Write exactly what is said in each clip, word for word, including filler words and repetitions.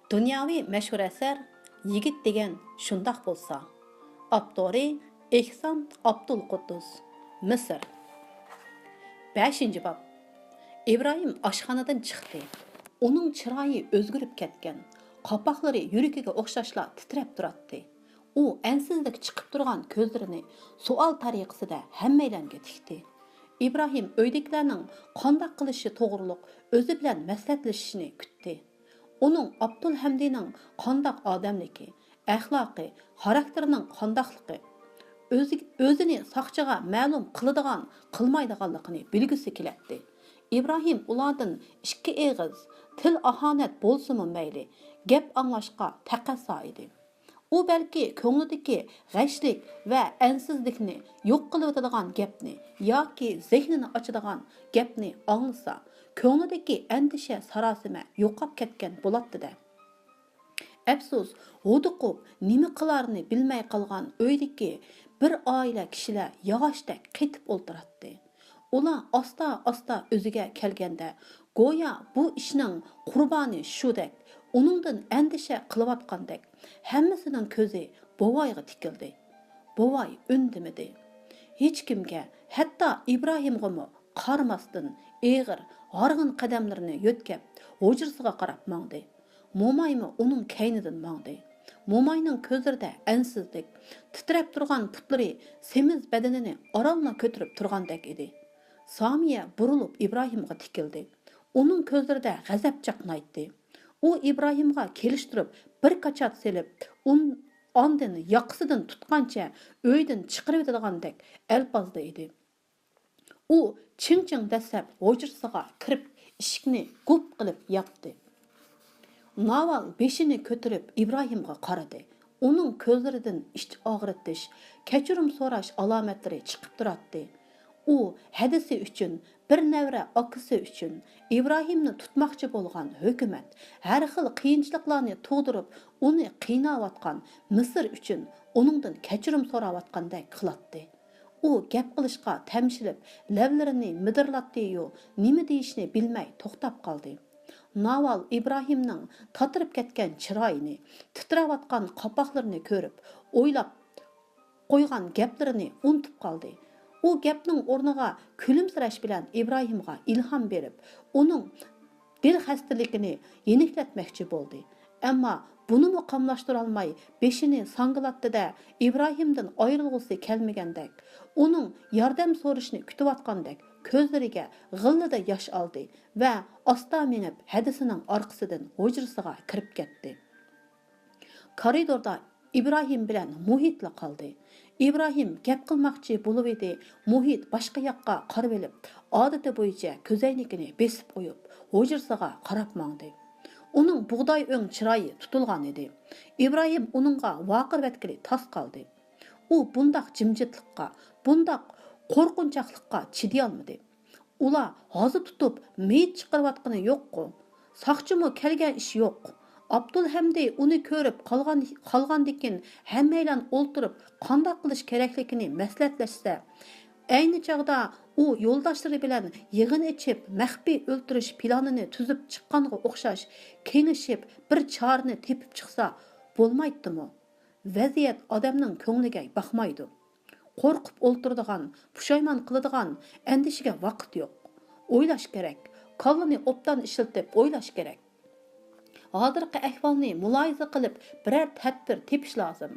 دۇنياۋى مەشھۇر ئەسەر يىگىت دېگەن شۇنداق بولسا. ئاپتورى ئېھسان ئابدۇلقۇددۇس، مىسىر. بەشىنچى باب. ئىبراھىم ئاشخانىدىن چىقتى. ئۇنىڭ چىرايى ئۆزگىرىپ كەتكەن، قاپاقلىرى يۈرىكىگە ئوخشاشلا تىترەپ تۇراتتى. ئۇ ئەنسىزلىك چىقىپ تۇرغان كۆزلىرىنى سوئال تەرىقىسىدە ھەممەيلەنگە تىكتى. ئىبراھىم ئۆيدىكىلەرنىڭ قانداق قىلىشى توغرۇلۇق ئۆزى بىلەن مەسلىھەتلىشىشىنى كۈتتى. ئۇنىڭ ئابدۇلھەمدىنىڭ قانداق ئادەملىكى، ئەخلاقى، خاراكتېرىنىڭ قانداقلىقى، ئۆزى، ئۆزىنى ساقچىغا مەلۇم قىلىدىغان، قىلمايدىغانلىقىنى بىلگۈسى كېلەتتى. ئىبراھىم ئۇلاردىن ئىككى ئېغىز تىل ئاھانەت بولسىمۇ مەيلى، گەپ ئاڭلاشقا تەقەززا ئىدى. ئۇ بەلكى كۆڭلىدىكى غەشلىك ۋە ئەنسىزلىكنى يوق قىلىۋېتىدىغان گەپنى ياكى زېھنىنى ئاچىدىغان گەپنى ئاڭلىسا، كۆڭلىدىكى ئەندىشە ساراسىمە يوقاپ كەتكەن بولاتتى-دە. ئەپسۇس، ھودۇقۇپ نېمە قىلارىنى بىلمەي قالغان ئۆيدىكى بىر ئائىلە كىشىلەر ياغاچتەك قېتىپ ئولتۇراتتى. ئۇلار ئاستا-ئاستا ئۆزىگە كەلگەندە، گويا بۇ ئىشنىڭ قۇربانى شۇدەك، ئۇنىڭدىن ئەندىشە قىلىۋاتقاندەك، ھەممىسىنىڭ كۆزى بوۋايغا تىكىلدى. بوۋاي ئۈندىمىدى. ھېچكىمگە، ھەتتا ئىبراھىمغىمۇ قارىماستىن، ئېغىر، ھارغىن قەدەملىرىنى يۆتكەپ، ھۇجرىسىغا قاراپ ماڭدى. مومايمۇ ئۇنىڭ كەينىدىن ماڭدى. موماينىڭ كۆزلىرىدە ئەنسىزلىك، تىترەپ تۇرغان پۇتلىرى سېمىز بەدىنىنى ئارانلا كۆتۈرۈپ تۇرغاندەك ئىدى. سامىيە بۇرۇلۇپ ئىبراھىمغا تىكىلدى. ئۇنىڭ كۆزلىرىدە غەزەپ چاقنايتتى. ئۇ ئىبراھىمغا كېلىشتۈرۈپ بىر كاچات سېلىپ، ئۇن-، ئاندىن ياقىسىدىن تۇتقانچە ئۆيدىن چىقىرىۋېتىدىغاندەك ئەلپازدا ئىدى. ئۇ چىڭ-چىڭ دەسسەپ ھۇجرىسىغا كىرىپ، ئىشىكنى گۇپ قىلىپ ياپتى. ناۋال بېشىنى كۆتۈرۈپ ئىبراھىمغا قارىدى. ئۇنىڭ كۆزلىرىدىن ئىچ ئاغرىتىش، كەچۈرۈم سوراش ئالامەتلىرى چىقىپ تۇراتتى. ئۇ ھەدىسى ئۈچۈن، بىر نەۋرە ئاكىسى ئۈچۈن ئىبراھىمنى تۇتماقچى بولغان ھۆكۈمەت، ھەر خىل قىيىنچىلىقلارنى تۇغدۇرۇپ، ئۇنى قىيناۋاتقان مىسىر ئۈچۈن ئۇنىڭدىن كەچۈرۈم سوراۋاتقاندەك قىلاتتى. ئۇ گەپ قىلىشقا تەمشىلىپ، لەۋلىرىنى مىدىرلاتتى-يۇ، نېمە دېيىشنى بىلمەي توختاپ قالدى. ناۋال ئىبراھىمنىڭ تاتىرىپ كەتكەن چىرايىنى، تىترەۋاتقان قاپاقلىرىنى كۆرۈپ، ئويلاپ قويغان گەپلىرىنى ئۇنتۇپ قالدى. ئۇ گەپنىڭ ئورنىغا كۈلۈمسىرەش بىلەن ئىبراھىمغا ئىلھام بېرىپ، ئۇنىڭ دىل خەستىلىكىنى يېنىكلەتمەكچى بولدى. ئەمما بۇنىمۇ قاملاشتۇرالماي، بېشىنى ساڭگىلاتتى-دە، ئىبراھىمدىن ئايرىلغۇسى كەلمىگەندەك، ئۇنىڭ ياردەم سورىشىنى كۈتۈۋاتقاندەك كۆزلىرىگە غىللىدە ياش ئالدى ۋە ئاستا مېڭىپ، ھەدىسىنىڭ ئارقىسىدىن ھۇجرىسىغا كىرىپ كەتتى. كارىدوردا ئىبراھىم بىلەن مۇھىتلا قالدى. ئىبراھىم گەپ قىلماقچى بولۇۋىدى، مۇھىت باشقا ياققا قارىۋېلىپ، ئادىتى بويىچە كۆزەينىكىنى بېسىپ قويۇپ، ھۇجرىسىغا قاراپ ماڭدى. ئۇنىڭ بۇغداي ئۆڭ چىرايى تۇتۇلغان ئىدى. ئىبراھىم ئۇنىڭغا ۋارقىرىۋەتكىلى تاس قالدى. ئۇ بۇنداق جىمجىتلىققا، بۇنداق قورقۇنچاقلىققا چىدىيالمىدى. ئۇلار ھازا تۇتۇپ مېيىت چىقىرىۋاتقىنى يوققۇ؟ ساقچىمۇ كەلگەن ئىش يوق. ئابدۇلھەمدى ئۇنى كۆرۈپ قالغان، قالغاندىكىن ھەممەيلەن ئولتۇرۇپ قانداق قىلىش كېرەكلىكىنى مەسلىھەتلەشسە، ئەينى چاغدا ئۇ يولداشلىرى بىلەن يىغىن ئېچىپ مەخپىي ئۆلتۈرۈش پىلانىنى تۈزۈپ چىققانغا ئوخشاش كېڭىشىپ بىر چارىنى تېپىپ چىقسا بولمايتتىمۇ؟ ۋەزىيەت ئادەمنىڭ كۆڭلىگە باقمايدۇ. قورقۇپ ئولتۇرىدىغان، پۇشايمان قىلىدىغان ئەندىشىگە ۋاقىت يوق. ئويلاش كېرەك. كاللىنى ئوبدان ئىشلىتىپ ئويلاش كېرەك. ھازىرقى ئەھۋالنى مۇلاھىزە قىلىپ، بىرەر تەدبىر تېپىش لازىم.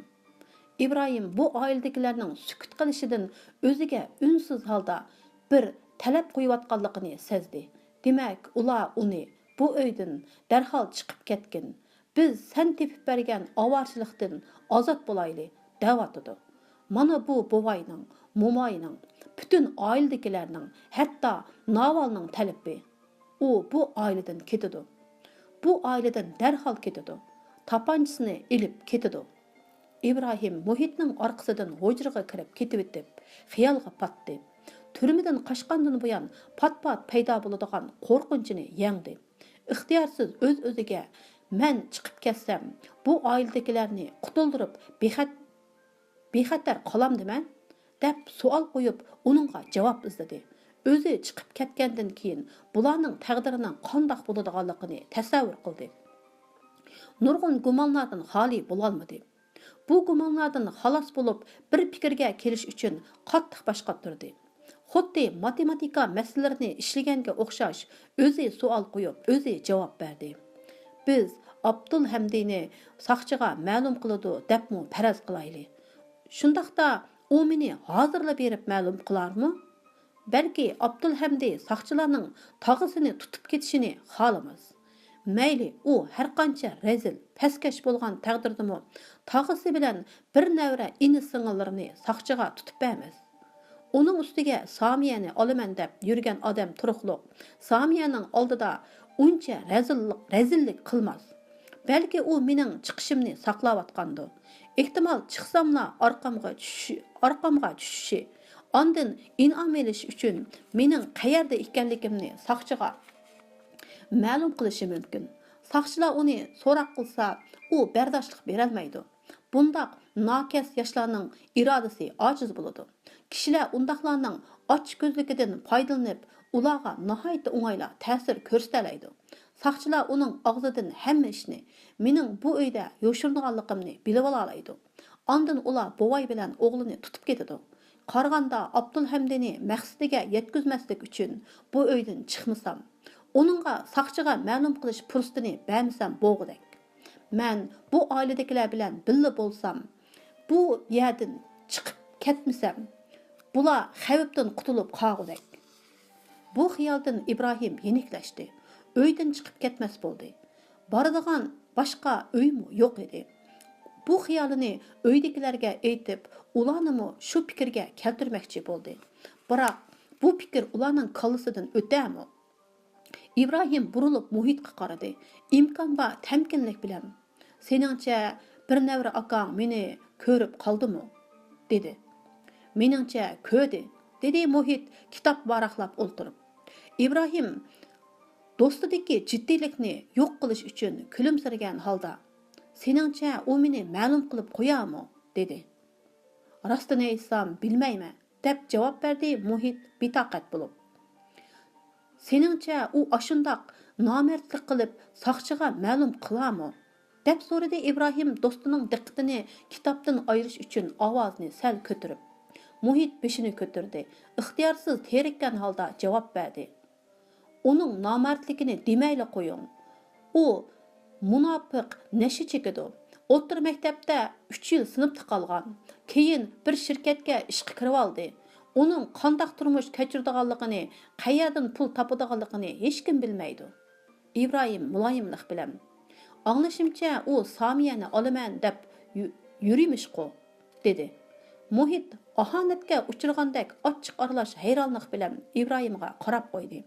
ئىبراھىم بۇ ئائىلىدىكىلەرنىڭ سۈكۈت قىلىشىدىن ئۆزىگە ئۈنسىز ھالدا بىر تەلەپ قويۇۋاتقانلىقىنى سەزدى. دېمەك، ئۇلار ئۇنى بۇ ئۆيدىن دەرھال چىقىپ كەتكىن، بىز سەن تېپىپ بەرگەن ئاۋارىچىلىقتىن ئازاد بولايلى، دەۋاتىدۇ. مانا بۇ بوۋاينىڭ، موماينىڭ، پۈتۈن ئائىلىدىكىلەرنىڭ، ھەتتا ناۋالنىڭ تەلىپى. ئۇ بۇ ئائىلىدىن كېتىدۇ. بۇ ئائىلىدىن دەرھال كېتىدۇ. تاپانچىسىنى ئېلىپ كېتىدۇ. ئىبراھىم مۇھىتنىڭ ئارقىسىدىن ھۇجرىغا كىرىپ كېتىۋېتىپ، خىيالغا پاتتى. تۈرمىدىن قاچقاندىن بۇيان پات-پات پەيدا بولىدىغان قورقۇنچىنى يەڭدى. ئىختىيارسىز ئۆز-ئۆزىگە، مەن چىقىپ كەتسەم، بۇ ئائىلىدىكىلەرنى قۇتۇلدۇرۇپ بىخەت-، بىخەتەر قالامدىمەن؟ دەپ سوئال قويۇپ، ئۇنىڭغا جاۋاب ئىزدىدى. ئۆزى چىقىپ كەتكەندىن كېيىن بۇلارنىڭ تەقدىرىنىڭ قانداق بولىدىغانلىقىنى تەسەۋۋۇر قىلدى. نۇرغۇن گۇمانلاردىن خالىي بولالمىدى. بۇ گۇمانلاردىن خالاس بولۇپ، بىر پىكىرگە كېلىش ئۈچۈن قاتتىق باش قاتۇردى. خۇددى ماتېماتىكا مەسىلىلىرىنى ئىشلىگەنگە ئوخشاش، ئۆزى سوئال قويۇپ، ئۆزى جاۋاب بەردى. بىز ئابدۇلھەمدىنى ساقچىغا مەلۇم قىلىدۇ دەپمۇ پەرەز قىلايلى. شۇنداقتا ئۇ مېنى ھازىرلا بېرىپ مەلۇم قىلارمۇ؟ بەلكى ئابدۇلھەمدى ساقچىلارنىڭ تاغىسىنى تۇتۇپ كېتىشىنى خالىماس. مەيلى، ئۇ ھەرقانچە رەزىل، پەسكەش بولغان تەقدىردىمۇ، تاغىسى بىلەن بىر نەۋرە ئىنى-سىڭىللىرىنى ساقچىغا تۇتۇپ بەرمەس. ئۇنىڭ ئۈستىگە سامىيەنى ئالىمەن دەپ يۈرگەن ئادەم تۇرۇقلۇق سامىيەنىڭ ئالدىدا ئۇنچە رەزىللىق، رەزىللىك قىلماس. بەلكى ئۇ مېنىڭ چىقىشىمنى ساقلاۋاتقاندۇ. ئېھتىمال، چىقساملا ئارقامغا چۈشۈشى، ئارقامغا چۈشۈشى، ئاندىن ئىنئام ئېلىش ئۈچۈن مېنىڭ قەيەردە ئىكەنلىكىمنى ساقچىغا مەلۇم قىلىشى مۇمكىن. ساقچىلار ئۇنى سوراق قىلسا، ئۇ بەرداشلىق بېرەلمەيدۇ. بۇنداق ناكەس ياشلارنىڭ ئىرادىسى ئاجىز بولىدۇ. كىشىلەر ئۇنداقلارنىڭ ئاچكۆزلۈكىدىن پايدىلىنىپ، ئۇلارغا ناھايىتى ئوڭايلا تەسىر كۆرسىتەلەيدۇ. ساقچىلار ئۇنىڭ ئاغزىدىن ھەممە ئىشنى، مېنىڭ بۇ ئۆيدە يوشۇرۇنغانلىقىمنى بىلىۋالالايدۇ. ئاندىن ئۇلار بوۋاي بىلەن ئوغلىنى تۇتۇپ كېتىدۇ. قارىغاندا، ئابدۇلھەمدىنى مەقسىتىگە يەتكۈزمەسلىك ئۈچۈن بۇ ئۆيدىن چىقمىسام، ئۇنىڭغا ساقچىغا مەلۇم قىلىش پۇرسىتىنى بەرمىسەم بولغۇدەك. مەن بۇ ئائىلىدىكىلەر بىلەن بىللە بولسام، بۇ يەردىن چىقىپ كەتمىسەم، بۇلار خەۋپتىن قۇتۇلۇپ قالغۇدەك. بۇ خىيالدىن ئىبراھىم يېنىكلەشتى. ئۆيدىن چىقىپ كەتمەس بولدى. بارىدىغان باشقا ئۆيمۇ يوق ئىدى. بۇ خىيالىنى ئۆيدىكىلەرگە ئېيتىپ، ئۇلارنىمۇ شۇ پىكىرگە كەلتۈرمەكچى بولدى. بىراق، بۇ پىكىر ئۇلارنىڭ كاللىسىدىن ئۆتەرمۇ؟ ئىبراھىم بۇرۇلۇپ مۇھىتقا قارىدى. ئىمكان بار تەمكىنلىك بىلەن، «سېنىڭچە، بىر نەۋرە ئاكاڭ مېنى كۆرۈپ قالدىمۇ؟» دېدى. «مېنىڭچە، كۆردى»، دېدى مۇھىت كىتاب ۋاراقلاپ ئولتۇرۇپ. ئىبراھىم دوستىدىكى جىددىيلىكنى يوق قىلىش ئۈچۈن كۈلۈمسىرىگەن ھالدا، «سېنىڭچە، ئۇ مېنى مەلۇم قىلىپ قويارمۇ؟» دېدى. «راستىنى ئېيتسام، بىلمەيمەن» دەپ جاۋاب بەردى مۇھىت بىتاقەت بولۇپ. «سېنىڭچە، ئۇ ئاشۇنداق نامەردلىك قىلىپ ساقچىغا مەلۇم قىلارمۇ؟» دەپ سورىدى ئىبراھىم دوستىنىڭ دىققىتىنى كىتابتىن ئايرىش ئۈچۈن ئاۋازىنى سەل كۆتۈرۈپ. مۇھىت بېشىنى كۆتۈردى. ئىختىيارسىز تېرىككەن ھالدا جاۋاب بەردى. «ئۇنىڭ نامەردلىكىنى دېمەيلا قويۇڭ. ئۇ مۇناپىق، نەشە چېكىدۇ. ئوتتۇرا مەكتەپتە ئۈچ يىل سىنىپتا قالغان. كېيىن بىر شىركەتكە ئىشقا كىرىۋالدى. ئۇنىڭ قانداق تۇرمۇش كەچۈرىدىغانلىقىنى، قەيەردىن پۇل تاپىدىغانلىقىنى ھېچكىم بىلمەيدۇ.» ئىبراھىم مۇلايىملىق بىلەن، «ئاڭلىشىمچە، ئۇ سامىيەنى ئالىمەن دەپ يۈ-، يۈرىمىشقۇ؟» دېدى. مۇھىت ئاھانەتكە ئۇچرىغاندەك ئاچچىق ئارىلاش ھەيرانلىق بىلەن ئىبراھىمغا قاراپ قويدى.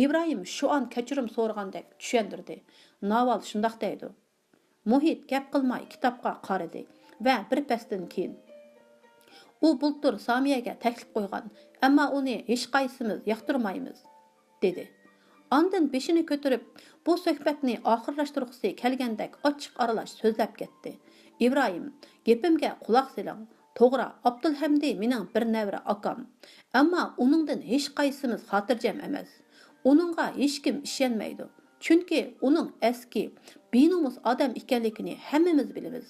ئىبراھىم شۇ ئان كەچۈرۈم سورىغاندەك چۈشەندۈردى. «ناۋال شۇنداق دەيدۇ.» مۇھىت گەپ قىلماي كىتابقا قارىدى ۋە بىر پەستىن كېيىن، «ئۇ بۇلتۇر سامىيەگە تەكلىپ قويغان، ئەمما ئۇنى ھېچقايسىمىز ياقتۇرمايمىز.» دېدى. ئاندىن بېشىنى كۆتۈرۈپ، بۇ سۆھبەتنى ئاخىرلاشتۇرغۇسى كەلگەندەك ئاچچىق ئارىلاش سۆزلەپ كەتتى. «ئىبراھىم، گېپىمگە قۇلاق سېلىڭ. توغرا، ئابدۇلھەمدى مېنىڭ بىر نەۋرە ئاكام. ئەمما ئۇنىڭدىن ھېچقايسىمىز خاتىرجەم ئەمەس. ئۇنىڭغا ھېچكىم ئىشەنمەيدۇ. چۈنكى ئۇنىڭ ئەسكى، بىنومۇس ئادەم ئىكەنلىكىنى ھەممىمىز بىلىمىز.»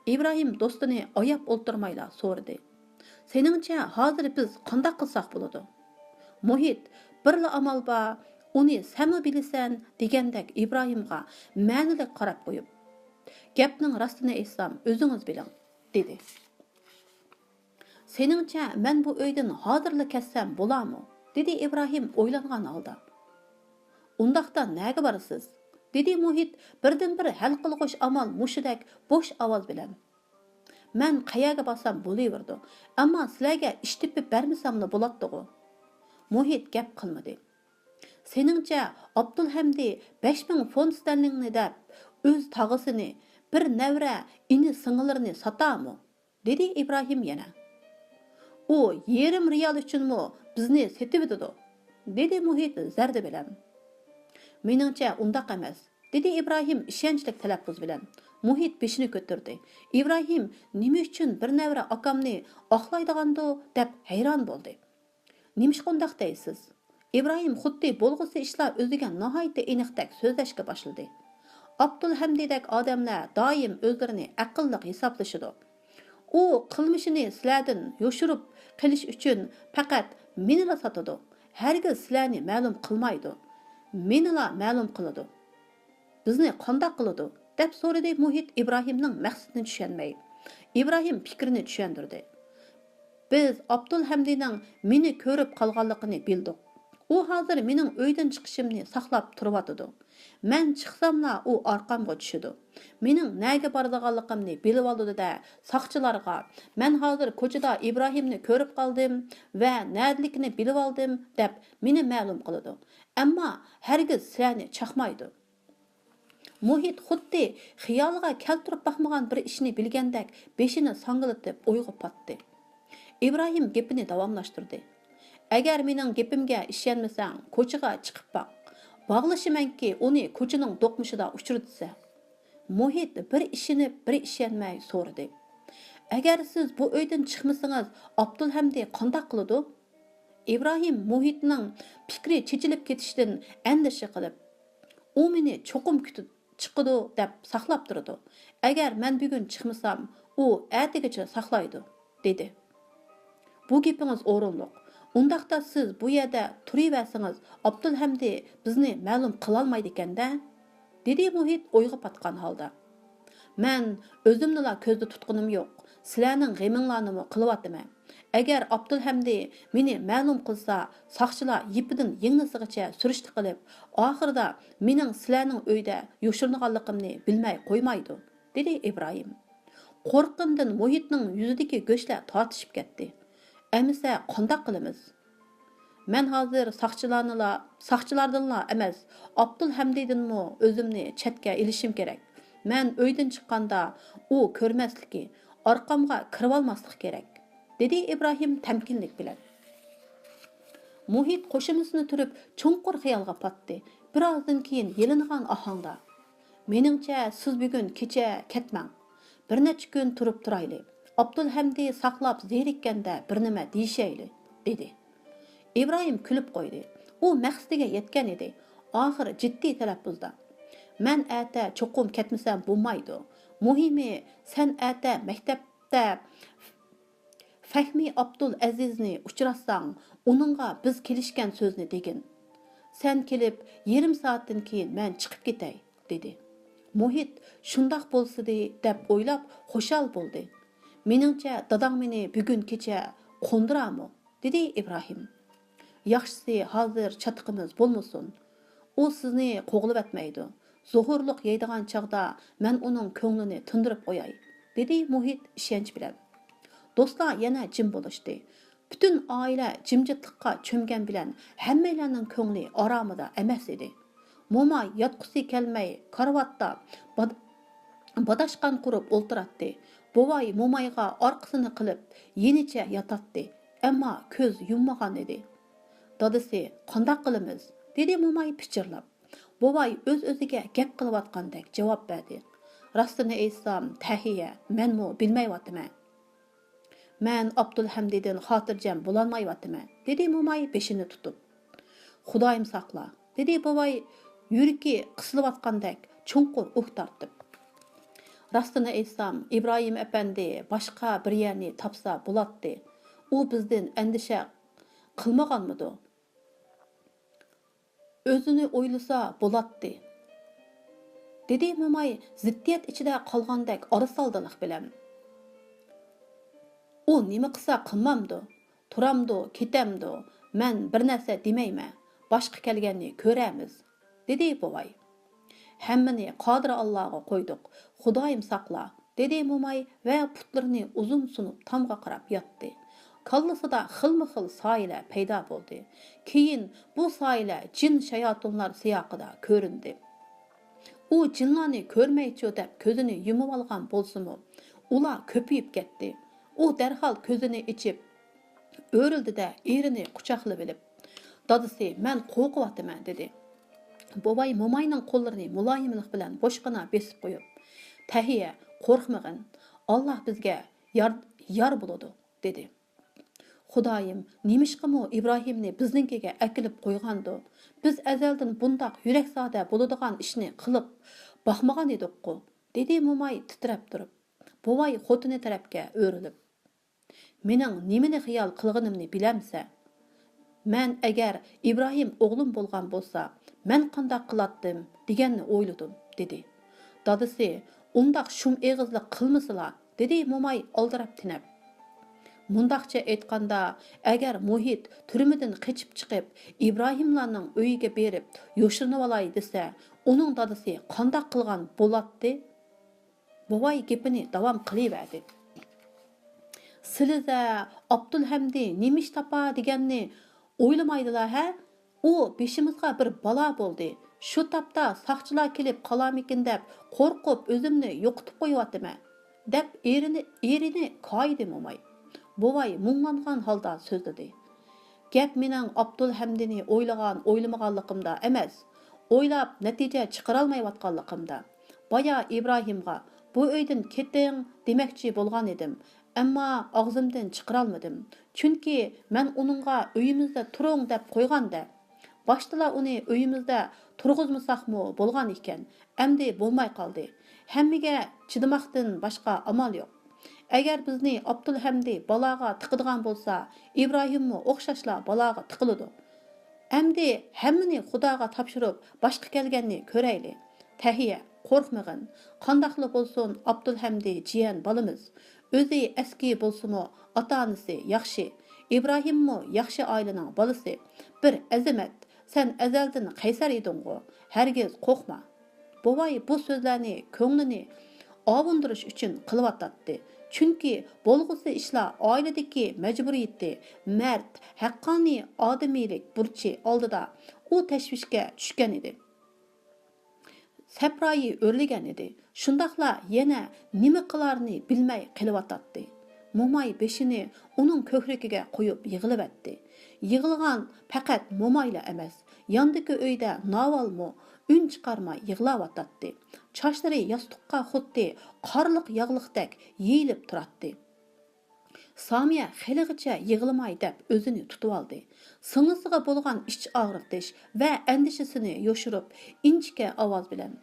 ئىبراھىم دوستىنى ئاياپ ئولتۇرمايلا سورىدى. «سېنىڭچە، ھازىر بىز قانداق قىلساق بولىدۇ؟» مۇھىت، «بىرلا ئامال بار، ئۇنى سەنمۇ بىلىسەن» دېگەندەك ئىبراھىمغا مەنىلىك قاراپ قويۇپ، «گەپنىڭ راستىنى ئېيتسام، ئۆزىڭىز بىلىڭ» دېدى. «سېنىڭچە، مەن بۇ ئۆيدىن ھازىرلا كەتسەم بولارمۇ؟» دېدى ئىبراھىم ئويلانغان ھالدا. «ئۇنداقتا نەگە بارىسىز؟» دېدى مۇھىت بىردىنبىر ھەل قىلغۇچ ئامال مۇشۇدەك بوش ئاۋاز بىلەن. «مەن قەيەرگە بارسام بولۇۋېرىدۇ، ئەمما سىلەرگە ئىش تېپىپ بەرمىسەملا بولاتتىغۇ؟» مۇھىت گەپ قىلمىدى. «سېنىڭچە، ئابدۇلھەمدى بەش مىڭ فونت ستەرلىڭنى دەپ، ئۆز تاغىسىنى، بىر نەۋرە ئىنى-سىڭىللىرىنى ساتارمۇ؟» دېدى ئىبراھىم يەنە. «ئۇ يېرىم رېئال ئۈچۈنمۇ بىزنى سېتىۋېتىدۇ»، دېدى مۇھىت زەردە بىلەن. «مېنىڭچە ئۇنداق ئەمەس»، دېدى ئىبراھىم ئىشەنچلىك تەلەپپۇز بىلەن. مۇھىت بېشىنى كۆتۈردى. «ئىبراھىم، نېمە ئۈچۈن بىر نەۋرە ئاكامنى ئاقلايدىغاندۇ؟» دەپ ھەيران بولدى. «نېمىشقا ئۇنداق دەيسىز؟» ئىبراھىم خۇددى بولغۇسى ئىشلار ئۆزىگە ناھايىتى ئېنىقتەك سۆزلەشكە باشلىدى. ئابدۇلھەمدىدەك ئادەملەر دائىم ئۆزلىرىنى ئەقىللىق ھېسابلىشىدۇ. ئۇ قىلمىشىنى سىلەردىن يوشۇرۇپ قېلىش ئۈچۈن پەقەت مېنىلا ساتىدۇ. ھەرگىز سىلەرنى مەلۇم قىلمايدۇ. مېنىلا مەلۇم قىلىدۇ. بىزنى قانداق قىلىدۇ؟ دەپ سورىدى مۇھىت ئىبراھىمنىڭ مەقسىتىنى چۈشەنمەي. ئىبراھىم پىكرىنى چۈشەندۈردى. بىز ئابدۇلھەمدىنىڭ مېنى كۆرۈپ قالغانلىقىنى بىلدۇق. ئۇ ھازىر مېنىڭ ئۆيدىن چىقىشىمنى ساقلاپ تۇرۇۋاتىدۇ. مەن چىقساملا ئۇ ئارقامغا چۈشىدۇ. مېنىڭ نەگە بارىدىغانلىقىمنى بىلىۋالىدۇ-دە، ساقچىلارغا، مەن ھازىر كوچىدا ئىبراھىمنى كۆرۈپ قالدىم ۋە نەدىلىكىنى بىلىۋالدىم، دەپ مېنى مەلۇم قىلىدۇ. ئەمما ھەرگىز سىلەرنى چاقمايدۇ. مۇھىت خۇددى خىيالىغا كەلتۈرۈپ باقمىغان بىر ئىشنى بىلگەندەك بېشىنى ساڭگىلىتىپ ئويغا پاتتى. ئىبراھىم گېپىنى داۋاملاشتۇردى. ئەگەر مېنىڭ گېپىمگە ئىشەنمىسەڭ، كوچىغا چىقىپ باق. باغلىشىمەنكى، ئۇنى كوچىنىڭ دوقمۇشىدا ئۇچرىتىسەن. مۇھىت بىر ئىشىنىپ، بىر ئىشەنمەي سورىدى. ئەگەر سىز بۇ ئۆيدىن چىقمىسىڭىز، ئابدۇلھەمدى قانداق قىلىدۇ؟ ئىبراھىم مۇھىتنىڭ پىكرى چېچىلىپ كېتىشىدىن ئەندىشە قىلىپ، ئۇ مېنى چوقۇم كۈتۈپ چىقىدۇ دەپ ساقلاپ تۇرىدۇ. ئەگەر مەن بۈگۈن چىقمىسام، ئۇ ئەتىگىچە ساقلايدۇ، دېدى. بۇ گېپىڭىز ئورۇنلۇق. ئۇنداقتا سىز بۇ يەردە تۇرۇۋەرسىڭىز، ئابدۇلھەمدى بىزنى مەلۇم قىلالمايدىكەن-دە، دېدى مۇھىت ئويغا پاتقان ھالدا. مەن ئۆزۈمنىلا كۆزدە تۇتقىنىم يوق، سىلەرنىڭ غېمىڭلارنىمۇ قىلىۋاتىمەن. ئەگەر ئابدۇلھەمدى مېنى مەلۇم قىلسا، ساقچىلار يىپىدىن يىڭنىسىغىچە سۈرۈشتە قىلىپ، ئاخىرىدا مېنىڭ سىلەرنىڭ ئۆيدە يوشۇرۇنغانلىقىمنى بىلمەي قويمايدۇ، دېدى ئىبراھىم. قورققىنىدىن مۇھىتنىڭ يۈزىدىكى گۆشلەر تارتىشىپ كەتتى. ئەمىسە قانداق قىلىمىز؟ مەن ھازىر ساقچىلارنىلا، ساقچىلاردىنلا ئەمەس، ئابدۇلھەمدىدىنمۇ ئۆزۈمنى چەتكە ئېلىشىم كېرەك. مەن ئۆيدىن چىققاندا ئۇ كۆرمەسلىكى، ئارقامغا كىرىۋالماسلىقى كېرەك، دېدى ئىبراھىم تەمكىنلىك بىلەن. مۇھىت قوشۇمىسىنى تۈرۈپ چوڭقۇر خىيالغا پاتتى. بىر ئازدىن كېيىن يېلىنغان ئاھاڭدا، مېنىڭچە سىز بۈگۈن كېچە كەتمەڭ. بىر نەچچە كۈن تۇرۇپ تۇرايلى. ئابدۇلھەمدى ساقلاپ زېرىككەندە بىر نېمە دېيىشەيلى، دېدى. ئىبراھىم كۈلۈپ قويدى. ئۇ مەقسىتىگە يەتكەن ئىدى. ئاخىر جىددىي تەلەپپۇزدا، مەن ئەتە چوقۇم كەتمىسەم بولمايدۇ. مۇھىمى، سەن ئەتە مەكتەپتە فەھمى ئابدۇل ئەزىزنى ئۇچراتساڭ، ئۇنىڭغا بىز كېلىشكەن سۆزنى دېگىن. سەن كېلىپ يېرىم سائەتتىن كېيىن مەن چىقىپ كېتەي، دېدى. مۇھىت شۇنداق بولسىدى دەپ ئويلاپ خۇشال بولدى. مېنىڭچە داداڭ مېنى بۈگۈن كېچە قوندۇرامۇ؟ دېدى ئىبراھىم. ياخشىسى ھازىر چاتىقىمىز بولمىسۇن. ئۇ سىزنى قوغلىۋەتمەيدۇ. زوھۇرلۇق يەيدىغان چاغدا مەن ئۇنىڭ كۆڭلىنى تىندۇرۇپ قوياي، دېدى مۇھىت ئىشەنچ بىلەن. دوستلار يەنە جىم بولۇشتى. پۈتۈن ئائىلە جىمجىتلىققا چۆمگەن بىلەن ھەممەيلەننىڭ كۆڭلى ئارامىدا ئەمەس ئىدى. موماي ياتقۇسى كەلمەي كارىۋاتتا باد-، باداشقان قۇرۇپ ئولتۇراتتى. بوۋاي مومايغا ئارقىسىنى قىلىپ يېنىچە ياتاتتى، ئەمما كۆز يۇممىغان ئىدى. دادىسى، قانداق قىلىمىز؟ دېدى موماي پىچىرلاپ. بوۋاي ئۆز-ئۆزىگە گەپ قىلىۋاتقاندەك جاۋاب بەردى. راستىنى ئېيتسام، تەھىيە، مەنمۇ بىلمەيۋاتىمەن. مەن ئابدۇلھەمدىدىن خاتىرجەم بولالمايۋاتىمەن، دېدى موماي بېشىنى تۇتۇپ. خۇدايىم ساقلا، دېدى بوۋاي يۈرىكى قىسىلىۋاتقاندەك چوڭقۇر ئۇھ تارتىپ. راستىنى ئېيتسام، ئىبراھىم ئەپەندى باشقا بىر يەرنى تاپسا بولاتتى. ئۇ بىزدىن ئەندىشە قىلمىغانمىدۇ؟ ئۆزىنى ئويلىسا بولاتتى، دېدى موماي زىددىيەت ئىچىدە قالغاندەك ئارىسالدىلىق بىلەن. ئۇ نېمە قىلسا قىلمامدۇ؟ تۇرامدۇ، كېتەمدۇ؟ مەن بىر نەرسە دېمەيمەن، باشقا كەلگەننى كۆرەرمىز، دېدى بوۋاي. ھەممىنى قادىر ئاللاغا قويدۇق، خۇدايىم ساقلا، دېدى موماي ۋە پۇتلىرىنى ئۇزۇن سۇنۇپ تامغا قاراپ ياتتى. كاللىسىدا خىلمۇ خىل سايىلەر پەيدا بولدى. كېيىن بۇ سايىلەر جىن شاياتۇنلار سىياقىدا كۆرۈندى. ئۇ جىنلارنى كۆرمەيچۇ دەپ كۆزىنى يۇمۇۋالغان بولسىمۇ، ئۇلار كۆپىيىپ كەتتى. ئۇ دەرھال كۆزىنى ئېچىپ، ئۆرۈلدى-دە، ئېرىنى قۇچاقلىۋېلىپ، دادىسى، مەن قورقۇۋاتىمەن، دېدى. بوۋاي موماينىڭ قوللىرىنى مۇلايىملىق بىلەن بوشقىنا بېسىپ قويۇپ، تەھىيە، قورقمىغىن، ئاللا بىزگە يار، يار بولىدۇ، دېدى. خۇدايىم، نېمىشقىمۇ ئىبراھىمنى بىزنىڭكىگە ئەكېلىپ قويغاندۇ؟ بىز ئەزەلدىن بۇنداق يۈرەكزادە بولىدىغان ئىشنى قىلىپ باقمىغان ئىدۇققۇ، دېدى موماي تىترەپ تۇرۇپ، بوۋاي خوتۇنى تەرەپكە ئۆرۈلۈپ. مېنىڭ نېمىنى خىيال قىلغىنىمنى بىلەمسەن؟ مەن ئەگەر ئىبراھىم ئوغلۇم بولغان بولسا، مەن قانداق قىلاتتىم دېگەننى ئويلىدىم، دېدى. دادىسى ئۇنداق شۇم ئېغىزلىق قىلمىسىلا، دېدى موماي ئالدىراپ تېنەپ. مۇنداقچە ئېيتقاندا، ئەگەر مۇھىت تۈرمىدىن قېچىپ چىقىپ، ئىبراھىملارنىڭ ئۆيىگە بېرىپ يوشۇرۇنۇۋالاي دېسە، ئۇنىڭ دادىسى قانداق قىلغان بولاتتى؟ بوۋاي گېپىنى داۋام قىلىۋەردى. سىلىدە ئابدۇلھەمدى نېمە ئىش تاپا دېگەننى ئويلىمايدىلا ھە؟ ئۇ بېشىمىزغا بىر بالا بولدى. شۇ تاپتا ساقچىلار كېلىپ قالارمىكىن دەپ قورقۇپ ئۆزۈمنى يوقىتىپ قويۇۋاتىمەن، دەپ ئېرىنى، ئېرىنى كايىدى موماي. بوۋاي مۇڭلانغان ھالدا سۆزلىدى. گەپ مېنىڭ ئابدۇلھەمدىنى ئويلىغان ئويلىمىغانلىقىمدا ئەمەس، ئويلاپ نەتىجە چىقىرالمايۋاتقانلىقىمدا. بايا ئىبراھىمغا، بۇ ئۆيدىن كېتىڭ دېمەكچى بولغان ئىدىم، ئەمما ئاغزىمدىن چىقىرالمىدىم. چۈنكى مەن ئۇنىڭغا ئۆيىمىزدە تۇرۇڭ دەپ قويغاندا. باشتىلا ئۇنى ئۆيىمىزدە تۇرغۇزمىساقمۇ بولغان ئىكەن، ئەمدى بولماي قالدى. ھەممىگە چىدىماقتىن باشقا ئامال يوق. ئەگەر بىزنى ئابدۇلھەمدى بالاغا تىقىدىغان بولسا، ئىبراھىممۇ ئوخشاشلا بالاغا تىقىلىدۇ. ئەمدى ھەممىنى خۇداغا تاپشۇرۇپ، باشقا كەلگەننى كۆرەيلى. تەھىيە، قورقمىغىن. قانداقلا بولسۇن، ئابدۇلھەمدى جىيەن بالىمىز. ئۆزى ئەسكى بولسىمۇ، ئاتا-ئانىسى ياخشى. ئىبراھىممۇ ياخشى ئائىلىنىڭ بالىسى. بىر ئەزىمەت. سەن ئەزەلدىن قەيسەر ئىدىڭغۇ. ھەرگىز قورقما. بوۋاي بۇ سۆزلەرنى كۆڭلىنى ئاۋۇندۇرۇش ئۈچۈن قىلىۋاتاتتى. چۈنكى بولغۇسى ئىشلار ئائىلىدىكى مەجبۇرىيىتى، مەرد، ھەققانىي ئادىمىيلىك بۇرچى ئالدىدا ئۇ تەشۋىشكە چۈشكەن ئىدى. سەپرايى ئۆرلىگەن ئىدى. شۇنداقلا يەنە نېمە قىلارىنى بىلمەي قېلىۋاتاتتى. موماي بېشىنى ئۇنىڭ كۆكرىكىگە قويۇپ يىغلىۋەتتى. يىغلىغان پەقەت مومايلا ئەمەس، ياندىكى ئۆيدە ناۋالمۇ ئۈن چىقارماي يىغلاۋاتاتتى. چاچلىرى ياستۇققا خۇددى قارلىق ياغلىقتەك يېيىلىپ تۇراتتى. سامىيە خېلىغىچە يىغلىماي دەپ ئۆزىنى تۇتۇۋالدى. سىڭلىسىغا بولغان ئىچ ئاغرىتىش ۋە ئەندىشىسىنى يوشۇرۇپ، ئىنچىكە ئاۋاز بىلەن،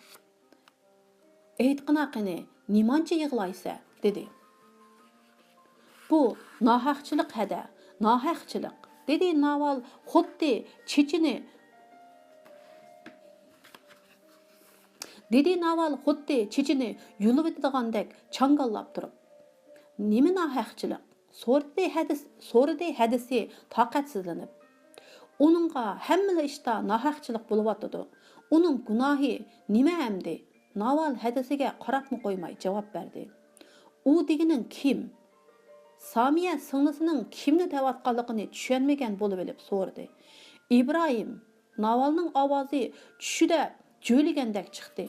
ئېيتقىنا قېنى، نېمانچە يىغلايسە؟ دېدى. بۇ ناھەقچىلىق ھەدە، ناھەقچىلىق، دېدى ناۋال خۇددى چېچىنى، دېدى ناۋال خۇددى چېچىنى يۇلۇۋېتىدىغاندەك چاڭگاللاپ تۇرۇپ. نېمە ناھەقچىلىق؟ سورىدى ھەدىس-، سورىدى ھەدىسى تاقەتسىزلىنىپ. ئۇنىڭغا ھەممىلا ئىشتا ناھەقچىلىق بولۇۋاتىدۇ. ئۇنىڭ گۇناھى نېمە ئەمدى؟ ناۋال ھەدىسىگە قاراپمۇ قويماي جاۋاب بەردى. ئۇ دېگىنىڭ كىم؟ سامىيە سىڭلىسىنىڭ كىمنى دەۋاتقانلىقىنى چۈشەنمىگەن بولۇۋېلىپ سورىدى. ئىبراھىم. ناۋالنىڭ ئاۋازى چۈشىدە جۆيلىگەندەك چىقتى.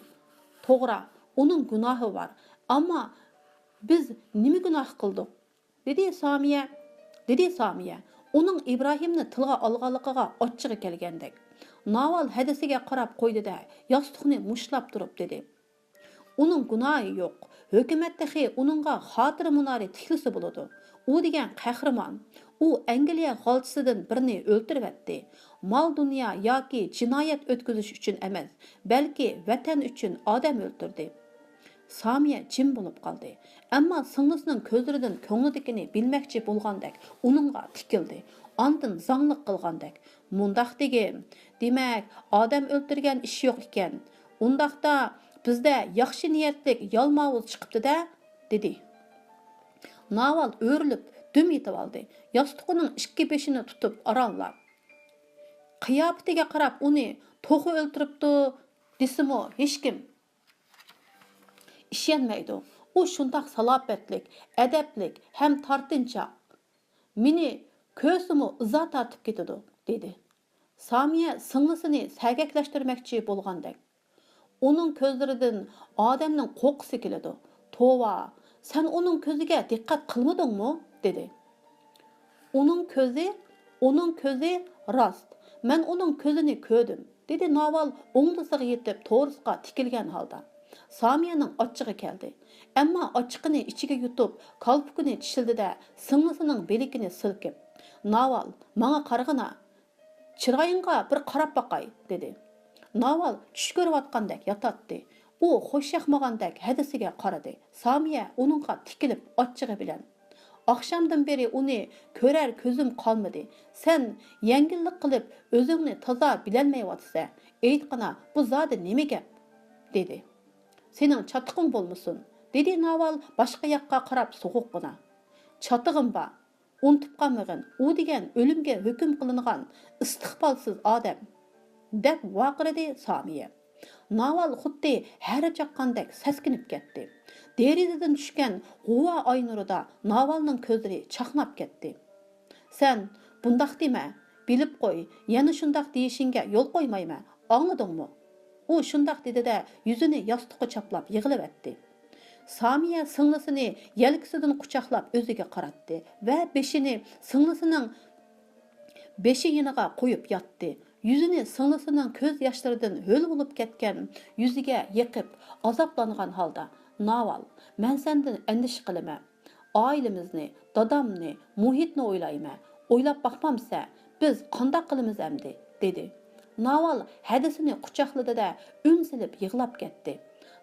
توغرا، ئۇنىڭ گۇناھى بار. ئەمما بىز نېمە گۇناھ قىلدۇق؟ دېدى سامىيە، دېدى سامىيە، ئۇنىڭ ئىبراھىمنى تىلغا ئالغانلىقىغا ئاچچىقى كەلگەندەك. ناۋال ھەدىسىگە قاراپ قويدى-دە، ياستۇقنى مۇشتلاپ تۇرۇپ دېدى. ئۇنىڭ گۇناھى يوق. ھۆكۈمەت تېخى ئۇنىڭغا خاتىرە مۇنارى تىكلىسە بولىدۇ. ئۇ دېگەن قەھرىمان. ئۇ ئەنگلىيە غالچىسىدىن بىرنى ئۆلتۈرۈۋەتتى. مال-دۇنيا ياكى جىنايەت ئۆتكۈزۈش ئۈچۈن ئەمەس، بەلكى ۋەتەن ئۈچۈن ئادەم ئۆلتۈردى. سامىيە جىم بولۇپ قالدى. ئەمما سىڭلىسىنىڭ كۆزلىرىدىن كۆڭلىدىكىنى بىلمەكچى بولغاندەك ئۇنىڭغا تىكىلدى. ئاندىن زاڭلىق قىلغاندەك، مۇنداق دېگىن، دېمەك، ئادەم ئۆلتۈرگەن ئىش يوق ئىكەن. ئۇنداقتا بىزدە ياخشى نىيەتلىك يالماۋۇز چىقىپتۇ-دە، دېدى. ناۋال ئۆرۈلۈپ دۈم يېتىۋالدى. ياستۇقىنىڭ ئىككى بېشىنى تۇتۇپ ئارانلاپ، قىياپىتىگە قاراپ ئۇنى توخۇ ئۆلتۈرۈپتۇ دېسىمۇ ھېچكىم ئىشەنمەيدۇ. ئۇ شۇنداق سالاپەتلىك، ئەدەپلىك ھەم تارتىنچاق. مېنى كۆرسىمۇ ئىزا تارتىپ كېتىدۇ، دېدى. سامىيە سىڭلىسىنى سەگەكلەشتۈرمەكچى بولغاندەك. ئۇنىڭ كۆزلىرىدىن ئادەمنىڭ قورققۇسى كېلىدۇ. توۋا، سەن ئۇنىڭ كۆزىگە دىققەت قىلمىدىڭمۇ؟ دېدى. ئۇنىڭ كۆزى، ئۇنىڭ كۆزى راست. مەن ئۇنىڭ كۆزىنى كۆردۈم، دېدى ناۋال ئوڭدىسىغا يېتىپ تورۇسقا تىكىلگەن ھالدا. سامىيەنىڭ ئاچچىقى كەلدى. ئەمما ئاچچىقىنى ئىچىگە يۇتۇپ، كالپۇكىنى چىشلىدى-دە، سىڭلىسىنىڭ بىلىكىنى سىلكىپ، ناۋال، ماڭا قارىغىنا، چىرايىڭغا بىر قاراپ باقاي، دېدى. ناۋال چۈش كۆرۈۋاتقاندەك ياتاتتى. ئۇ خۇشياقمىغاندەك ھەدىسىگە قارىدى. سامىيە ئۇنىڭغا تىكىلىپ ئاچچىقى بىلەن، ئاخشامدىن بېرى ئۇنى كۆرەر كۆزۈم قالمىدى. سەن يەڭگىللىك قىلىپ ئۆزۈڭنى تازا بىلەلمەيۋاتىسەن. ئېيتقىنا، بۇ زادى نېمە گەپ؟ دېدى. سېنىڭ چاتىقىڭ بولمىسۇن، دېدى ناۋال باشقا ياققا قاراپ سوغۇققىنا. چاتىقىم بار. ئۇنتۇپ قالمىغىن، ئۇ دېگەن ئۆلۈمگە ھۆكۈم قىلىنغان ئىستىقبالسىز ئادەم، دەپ ۋارقىرىدى سامىيە. ناۋال خۇددى ھەرە چاققاندەك سەسكىنىپ كەتتى. دېرىزىدىن چۈشكەن غۇۋا ئاي نۇرىدا ناۋالنىڭ كۆزلىرى چاقناپ كەتتى. سەن بۇنداق دېمە، بىلىپ قوي، يەنە شۇنداق دېيىشىڭگە يول قويمايمەن، ئاڭلىدىڭمۇ؟ ئۇ شۇنداق دېدى-دە، يۈزىنى ياستۇققا چاپلاپ يىغلىۋەتتى. سامىيە سىڭلىسىنى يەلكىسىدىن قۇچاقلاپ ئۆزىگە قاراتتى ۋە بېشىنى سىڭلىسىنىڭ بېشى يېنىغا قويۇپ ياتتى. يۈزىنى سىڭلىسىنىڭ كۆز ياشلىرىدىن ھۆل بولۇپ كەتكەن يۈزىگە يېقىپ، ئازابلانغان ھالدا، ناۋال، مەن سەندىن ئەندىشە قىلىمەن. ئائىلىمىزنى، دادامنى، مۇھىتنى ئويلايمەن. ئويلاپ باقمامسەن، بىز قانداق قىلىمىز ئەمدى؟ دېدى. ناۋال ھەدىسىنى قۇچاقلىدى-دە، ئۈن سېلىپ يىغلاپ كەتتى.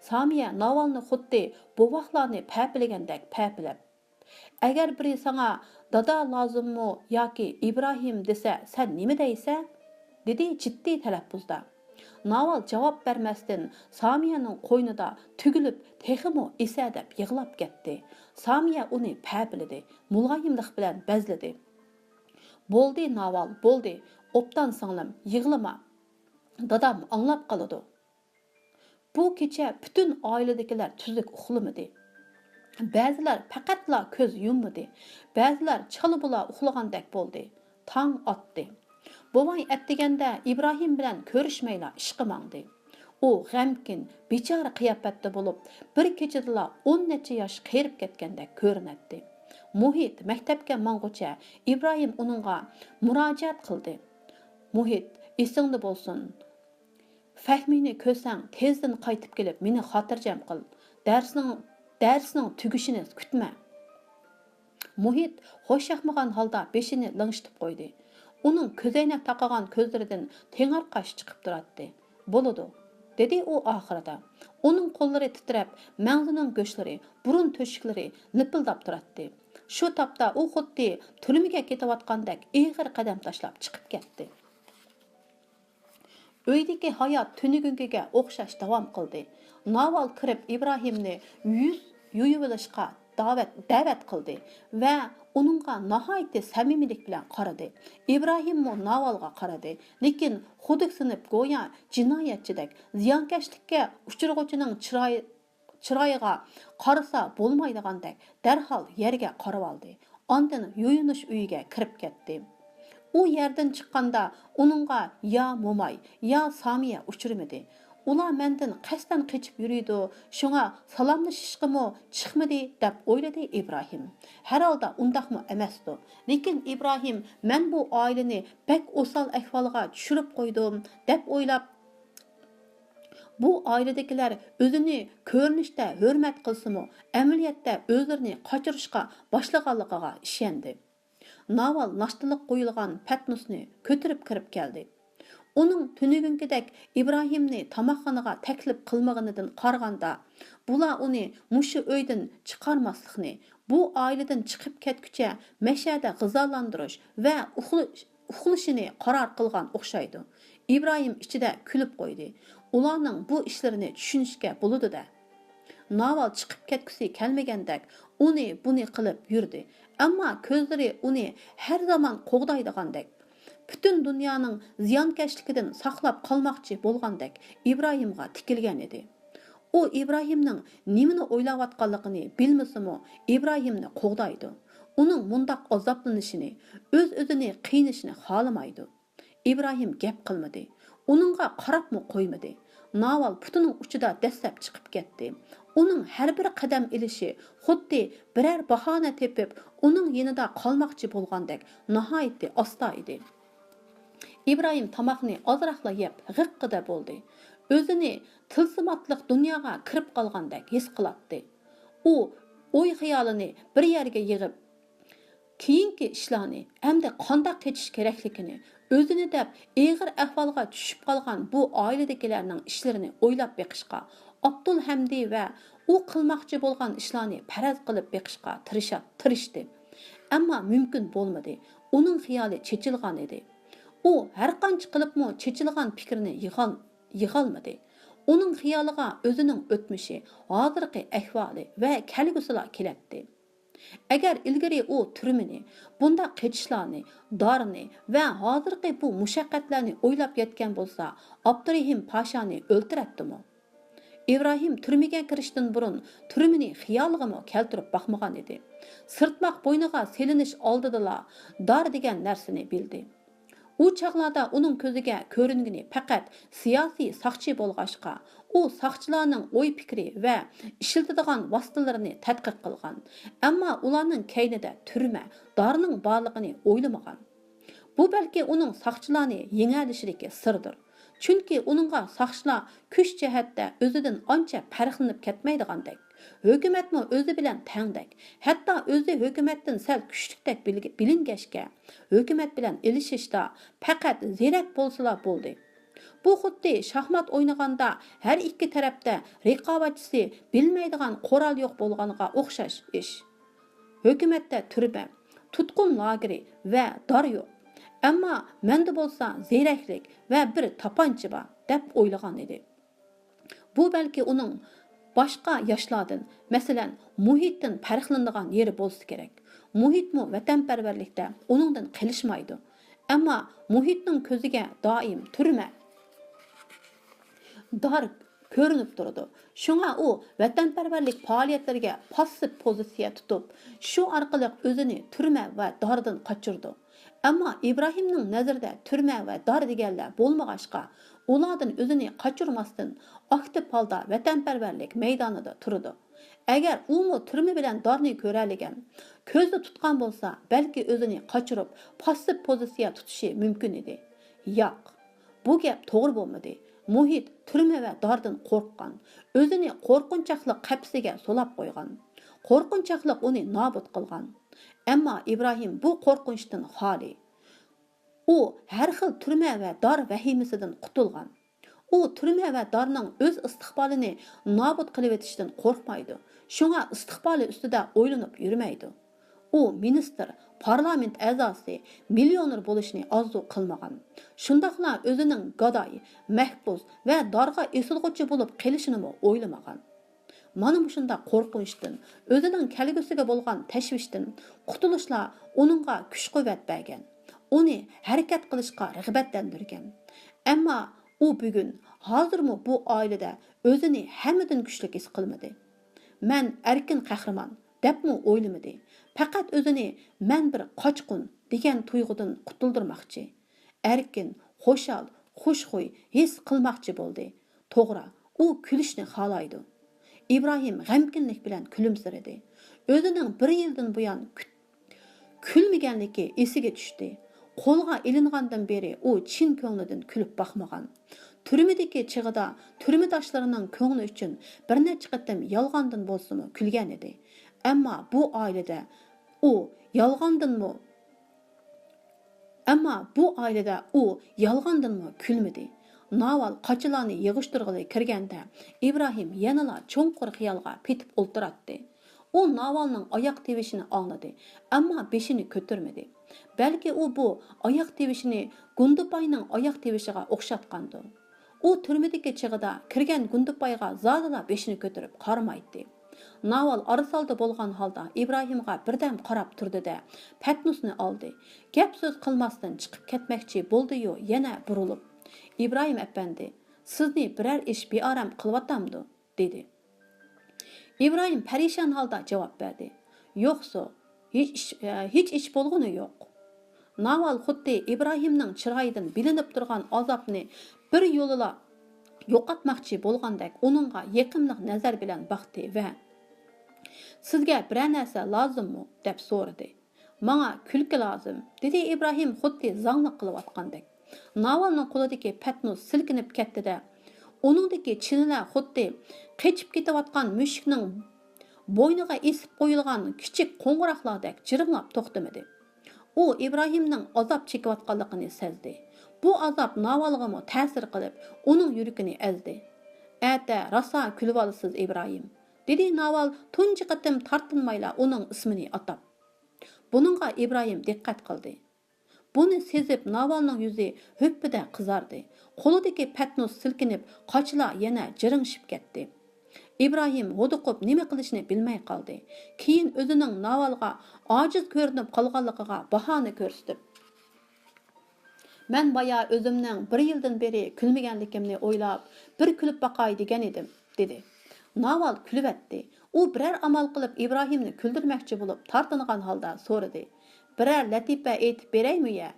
سامىيە ناۋالنى خۇددى بوۋاقلارنى پەپىلىگەندەك پەپىلەپ، ئەگەر بىرى ساڭا دادا لازىممۇ ياكى ئىبراھىم دېسە، سەن نېمە دەيسەن؟ دېدى جىددىي تەلەپپۇزدا. ناۋال جاۋاب بەرمەستىن، سامىيەنىڭ قوينىدا تۈگۈلۈپ، تېخىمۇ ئېسەدەپ يىغلاپ كەتتى. سامىيە ئۇنى پەپىلىدى، مۇلايىملىق بىلەن بەزلىدى. بولدى، ناۋال، بولدى، ئوبدان سىڭلىم، يىغلىما. دادام ئاڭلاپ قالىدۇ. بۇ كېچە پۈتۈن ئائىلىدىكىلەر تۈزۈك ئۇخلىمىدى. بەزىلەر پەقەتلا كۆز يۇممىدى، بەزىلەر چالا بۇلا ئۇخلىغاندەك بولدى. تاڭ ئاتتى. بوۋاي ئەتىگەندە ئىبراھىم بىلەن كۆرۈشمەيلا ئىشقا ماڭدى. ئۇ غەمكىن، بىچارە قىياپەتتە بولۇپ، بىر كېچىدىلا ئون نەچچە ياش قېرىپ كەتكەندەك كۆرۈنەتتى. مۇھىت مەكتەپكە ماڭغۇچە ئىبراھىم ئۇنىڭغا مۇراجىئەت قىلدى. مۇھىت، ئېسىڭدە بولسۇن، فەھمىنى كۆرسەڭ، تېزدىن قايتىپ كېلىپ، مېنى خاتىرجەم قىل. دەرسنىڭ، دەرسنىڭ تۈگىشىنى كۈتمە. مۇھىت خۇشياقمىغان ھالدا بېشىنى لىڭشىتىپ قويدى. ئۇنىڭ كۆزەينەك تاقىغان كۆزلىرىدىن تېڭىرقاش چىقىپ تۇراتتى. بولىدۇ، دېدى ئۇ ئاخىرىدا. ئۇنىڭ قوللىرى تىترەپ، مەڭزىنىڭ گۆشلىرى، بۇرۇن تۆشۈكلىرى لىپىلداپ تۇراتتى. شۇ تاپتا ئۇ خۇددى تۈرمىگە كېتىۋاتقاندەك ئېغىر قەدەم تاشلاپ چىقىپ كەتتى. ئۆيدىكى ھايات تۈنۈگۈنكىگە ئوخشاش داۋام قىلدى. ناۋال كىرىپ ئىبراھىمنى يۈز يۇيۇۋېلىشقا داۋەت، دەۋەت قىلدى ۋە ئۇنىڭغا ناھايىتى سەمىمىيلىك بىلەن قارىدى. ئىبراھىممۇ ناۋالغا قارىدى، لېكىن خۇدۈكسىنىپ، گويا جىنايەتچىدەك، زىيانكەشلىككە ئۇچرىغۇچىنىڭ چىرايى، چىرايىغا قارىسا بولمايدىغاندەك دەرھال يەرگە قارىۋالدى. ئاندىن يۇيۇنۇش ئۆيىگە كىرىپ كەتتى. ئۇ يەردىن چىققاندا ئۇنىڭغا يا موماي، يا سامىيە ئۇچرىمىدى. ئۇلار مەندىن قەستەن قېچىپ يۈرىدۇ، شۇڭا سالاملىشىشقىمۇ چىقمىدى، دەپ ئويلىدى ئىبراھىم. ھەرھالدا ئۇنداقمۇ ئەمەستۇ. لېكىن ئىبراھىم، مەن بۇ ئائىلىنى بەك ئوسال ئەھۋالغا چۈشۈرۈپ قويدۇم، دەپ ئويلاپ، بۇ ئائىلىدىكىلەر ئۆزىنى كۆرۈنۈشتە ھۆرمەت قىلسىمۇ، ئەمەلىيەتتە ئۆزلىرىنى قاچۇرۇشقا باشلىغانلىقىغا ئىشەندى. ناۋال ناشتىلىق قويۇلغان پەتنۇسنى كۆتۈرۈپ كىرىپ كەلدى. ئۇنىڭ تۈنۈگۈنكىدەك ئىبراھىمنى تاماقخانىغا تەكلىپ قىلمىغىنىدىن قارىغاندا، بۇلار ئۇنى مۇشۇ ئۆيدىن چىقارماسلىقنى، بۇ ئائىلىدىن چىقىپ كەتكۈچە مەشەدە غىزالاندۇرۇش ۋە ئۇخلىشىنى قارار قىلغان ئوخشايدۇ. ئىبراھىم ئىچىدە كۈلۈپ قويدى. ئۇلارنىڭ بۇ ئىشلىرىنى چۈشىنىشكە بولىدۇ-دە. ناۋال چىقىپ كەتكۈسى كەلمىگەندەك ئۇنى بۇنى قىلىپ يۈردى. ئەمما كۆزلىرى ئۇنى ھەر زامان قوغدايدىغاندەك، پۈتۈن دۇنيانىڭ زىيانكەشلىكىدىن ساقلاپ قالماقچى بولغاندەك ئىبراھىمغا تىكىلگەن ئىدى. ئۇ ئىبراھىمنىڭ نېمىنى ئويلاۋاتقانلىقىنى بىلمىسىمۇ، ئىبراھىمنى قوغدايدۇ. ئۇنىڭ مۇنداق ئازابلىنىشىنى، ئۆز-ئۆزىنى قىينىشىنى خالىمايدۇ. ئىبراھىم گەپ قىلمىدى. ئۇنىڭغا قاراپمۇ قويمىدى. ناۋال پۇتىنىڭ ئۇچىدا دەسسەپ چىقىپ كەتتى. ئۇنىڭ ھەر بىر قەدەم ئېلىشى خۇددى بىرەر باھانە تېپىپ، ئۇنىڭ يېنىدا قالماقچى بولغاندەك ناھايىتى ئاستا ئىدى. ئىبراھىم تاماقنى ئازراقلا يەپ، غىققىدە بولدى. ئۆزىنى تىلسىماتلىق دۇنياغا كىرىپ قالغاندەك ھېس قىلاتتى. ئۇ ئوي-خىيالىنى بىر يەرگە يىغىپ، كېيىنكى ئىشلارنى، ئەمدى قانداق قېچىش كېرەكلىكىنى، ئۆزىنى دەپ ئېغىر ئەھۋالغا چۈشۈپ قالغان بۇ ئائىلىدىكىلەرنىڭ ئىشلىرىنى ئويلاپ بېقىشقا، ئابدۇلھەمدى ۋە ئۇ قىلماقچى بولغان ئىشلارنى پەرەز قىلىپ بېقىشقا تىرىشا-، تىرىشتى. ئەمما مۇمكىن بولمىدى. ئۇنىڭ خىيالى چېچىلغان ئىدى. ئۇ ھەرقانچە قىلىپمۇ چېچىلغان پىكرىنى يىغال-، يىغالمىدى. ئۇنىڭ خىيالىغا ئۆزىنىڭ ئۆتمۈشى، ھازىرقى ئەھۋالى ۋە كەلگۈسىلا كېلەتتى. ئەگەر ئىلگىرى ئۇ تۈرمىنى، بۇنداق قېچىشلارنى، دارنى ۋە ھازىرقى بۇ مۇشەققەتلەرنى ئويلاپ يەتكەن بولسا، ئابدۇرېھىم پاشانى ئۆلتۈرەتتىمۇ؟ ئىبراھىم تۈرمىگە كىرىشتىن بۇرۇن تۈرمىنى خىيالىغىمۇ كەلتۈرۈپ باقمىغان ئىدى. سىرتماق بوينىغا سېلىنىش ئالدىدىلا دار دېگەن نەرسىنى بىلدى. ئۇ چاغلاردا ئۇنىڭ كۆزىگە كۆرۈنگىنى پەقەت سىياسىي ساقچى بولغاچقا، ئۇ ساقچىلارنىڭ ئوي-پىكرى ۋە ئىشلىتىدىغان ۋاسىتىلىرىنى تەتقىق قىلغان، ئەمما ئۇلارنىڭ كەينىدە تۈرمە، دارنىڭ بارلىقىنى ئويلىمىغان. بۇ بەلكى ئۇنىڭ ساقچىلارنى يېڭەلىشىدىكى سىردۇر. چۈنكى ئۇنىڭغا ساقچىلار كۈچ جەھەتتە ئۆزىدىن ئانچە پەرقلىنىپ كەتمەيدىغاندەك، ھۆكۈمەتمۇ ئۆزى بىلەن تەڭدەك، ھەتتا ئۆزى ھۆكۈمەتتىن سەل كۈچلۈكتەك بىلگە-، بىلىنگەچكە، ھۆكۈمەت بىلەن ئېلىشىشتا پەقەت زېرەك بولسىلا بولدى. بۇ خۇددى شاھمات ئوينىغاندا ھەر ئىككى تەرەپتە رىقابەتچىسى بىلمەيدىغان قورال يوق بولغانغا ئوخشاش ئىش. ھۆكۈمەتتە تۈرمە، تۇتقۇن لاگېرى ۋە دار يوق. ئەمما مەندە بولسا زېرەكلىك ۋە بىر تاپانچا بار، دەپ ئويلىغان ئىدى. بۇ بەلكى ئۇنىڭ باشقا ياشلاردىن، مەسىلەن، مۇھىتتىن پەرقلىنىدىغان يېرى بولسا كېرەك. مۇھىتمۇ ۋەتەنپەرۋەرلىكتە ئۇنىڭدىن قېلىشمايدۇ. ئەمما مۇھىتنىڭ كۆزىگە دائىم تۈرمە، دار كۆرۈنۈپ تۇرىدۇ. شۇڭا ئۇ ۋەتەنپەرۋەرلىك پائالىيەتلىرىگە پاسسىپ پوزىتسىيە تۇتۇپ، شۇ ئارقىلىق ئۆزىنى تۈرمە ۋە داردىن قاچۇرىدۇ. ئەمما ئىبراھىمنىڭ نەزىرىدە تۈرمە ۋە دار دېگەنلەر بولمىغاچقا، ئۇلاردىن ئۆزىنى قاچۇرماستىن، ئاكتىپ ھالدا ۋەتەنپەرۋەرلىك مەيدانىدا تۇرىدۇ. ئەگەر ئۇمۇ تۈرمە بىلەن دارنى كۆرەلىگەن، كۆزدە تۇتقان بولسا، بەلكى ئۆزىنى قاچۇرۇپ، پاسسىپ پوزىتسىيە تۇتۇشى مۇمكىن ئىدى. ياق، بۇ گەپ توغرا بولمىدى. مۇھىت تۈرمە ۋە داردىن قورققان، ئۆزىنى قورقۇنچاقلىق قەپىسىگە سولاپ قويغان. قورقۇنچاقلىق ئۇنى نابۇت قىلغان. ئەمما ئىبراھىم بۇ قورقۇنچتىن خالىي. ئۇ ھەر خىل تۈرمە ۋە دار ۋەھىمىسىدىن قۇتۇلغان. ئۇ تۈرمە ۋە دارنىڭ ئۆز ئىستىقبالىنى نابۇت قىلىۋېتىشتىن قورقمايدۇ. شۇڭا ئىستىقبالى ئۈستىدە ئويلىنىپ يۈرمەيدۇ. ئۇ مىنىستىر، پارلامېنت ئەزاسى، مىليونېر بولۇشنى ئارزۇ قىلمىغان. شۇنداقلا ئۆزىنىڭ گاداي، مەھبۇس ۋە دارغا ئېسىلغۇچى بولۇپ قېلىشىنىمۇ ئويلىمىغان. مانا مۇشۇنداق قورقۇنچتىن، ئۆزىنىڭ كەلگۈسىگە بولغان تەشۋىشتىن قۇتۇلۇشلا ئۇنىڭغا كۈچ-قۇۋۋەت بەرگەن، ئۇنى ھەرىكەت قىلىشقا رىغبەتلەندۈرگەن. ئەمما ئۇ بۈگۈن، ھازىرمۇ بۇ ئائىلىدە ئۆزىنى ھەممىدىن كۈچلۈك ھېس قىلمىدى. مەن ئەركىن قەھرىمان، دەپمۇ ئويلىمىدى. پەقەت ئۆزىنى مەن بىر قاچقۇن دېگەن تۇيغۇدىن قۇتۇلدۇرماقچى. ئەركىن، خۇشال، خۇشخۇي ھېس قىلماقچى بولدى. توغرا، ئۇ كۈلۈشنى خالايدۇ. ئىبراھىم غەمكىنلىك بىلەن كۈلۈمسىرىدى. ئۆزىنىڭ بىر يىلدىن بۇيان كۈت-، كۈلمىگەنلىكى ئېسىگە چۈشتى. قولغا ئېلىنغاندىن بېرى ئۇ چىن كۆڭلىدىن كۈلۈپ باقمىغان. تۈرمىدىكى چېغىدا تۈرمىداشلىرىنىڭ كۆڭلى ئۈچۈن بىر نەچچە قېتىم يالغاندىن بولسىمۇ كۈلگەن ئىدى. ئەمما بۇ ئائىلىدە ئۇ يالغاندىنمۇ ئەمما بۇ ئائىلىدە ئۇ يالغاندىنمۇ كۈلمىدى. ناۋال قاچىلارنى يىغىشتۇرغىلى كىرگەندە، ئىبراھىم يەنىلا چوڭقۇر خىيالغا پېتىپ ئولتۇراتتى. ئۇ ناۋالنىڭ ئاياق تىۋىشىنى ئاڭلىدى، ئەمما بېشىنى كۆتۈرمىدى. بەلكى ئۇ بۇ ئاياق تىۋىشىنى گۇندىپاينىڭ ئاياق تىۋىشىغا ئوخشاتقاندۇ. ئۇ تۈرمىدىكى چېغىدا كىرگەن گۇندىپايغا زادىلا بېشىنى كۆتۈرۈپ قارىمايتتى. ناۋال ئارىسالدى بولغان ھالدا ئىبراھىمغا بىردەم قاراپ تۇردى-دە، پەتنۇسنى ئالدى. گەپ-سۆز قىلماستىن چىقىپ كەتمەكچى بولدى-يۇ، يەنە بۇرۇلۇپ، «ئىبراھىم ئەپەندى، سىزنى بىرەر ئىش بىئارام قىلىۋاتامدۇ؟» دېدى. ئىبراھىم پەرىشان ھالدا جاۋاب بەردى، «يوقسۇ، ھېچ ئىش، ھېچ ئىش بولغىنى يوق.» ناۋال خۇددى ئىبراھىمنىڭ چىرايىدىن بىلىنىپ تۇرغان ئازابنى بىر يولىلا يوقاتماقچى بولغاندەك ئۇنىڭغا يېقىملىق نەزەر بىلەن باقتى ۋە، «سىزگە بىرەر نەرسە لازىممۇ؟» دەپ سورىدى. «ماڭا كۈلكە لازىم»، دېدى ئىبراھىم خۇددى زاڭلىق قىلىۋاتقاندەك. ناۋالنىڭ قولىدىكى پەتنۇس سىلكىنىپ كەتتى-دە، ئۇنىڭدىكى چىنىلەر خۇددى قېچىپ كېتىۋاتقان مۈشۈكنىڭ بوينىغا ئېسىپ قويۇلغان كىچىك قوڭغۇراقلاردەك جىرىڭلاپ توختىمىدى. ئۇ ئىبراھىمنىڭ ئازاب چېكىۋاتقانلىقىنى سەزدى. بۇ ئازاب ناۋالغىمۇ تەسىر قىلىپ، ئۇنىڭ يۈرىكىنى ئەزدى. ئەتە راسا كۈلۈۋالىسىز، ئىبراھىم، دېدى ناۋال تۇنجى قېتىم تارتىنمايلا ئۇنىڭ ئىسمىنى ئاتاپ. بۇنىڭغا ئىبراھىم دىققەت قىلدى. بۇنى سېزىپ ناۋالنىڭ يۈزى ھۈپپىدە قىزاردى. قولىدىكى پەتنۇس سىلكىنىپ، قاچىلار يەنە جىرىڭشىپ كەتتى. ئىبراھىم ھودۇقۇپ نېمە قىلىشنى بىلمەي قالدى. كېيىن ئۆزىنىڭ ناۋالغا ئاجىز كۆرۈنۈپ قالغانلىقىغا باھانە كۆرسىتىپ، مەن بايا ئۆزۈمنىڭ بىر يىلدىن بېرى كۈلمىگەنلىكىمنى ئويلاپ، بىر كۈلۈپ باقاي دېگەن ئىدىم، دېدى. ناۋال كۈلۈۋەتتى. ئۇ بىرەر ئامال قىلىپ ئىبراھىمنى كۈلدۈرمەكچى بولۇپ تارتىنغان ھالدا سورىدى، بىرەر لەتىپە ئېيتىپ بېرەيمۇ يە؟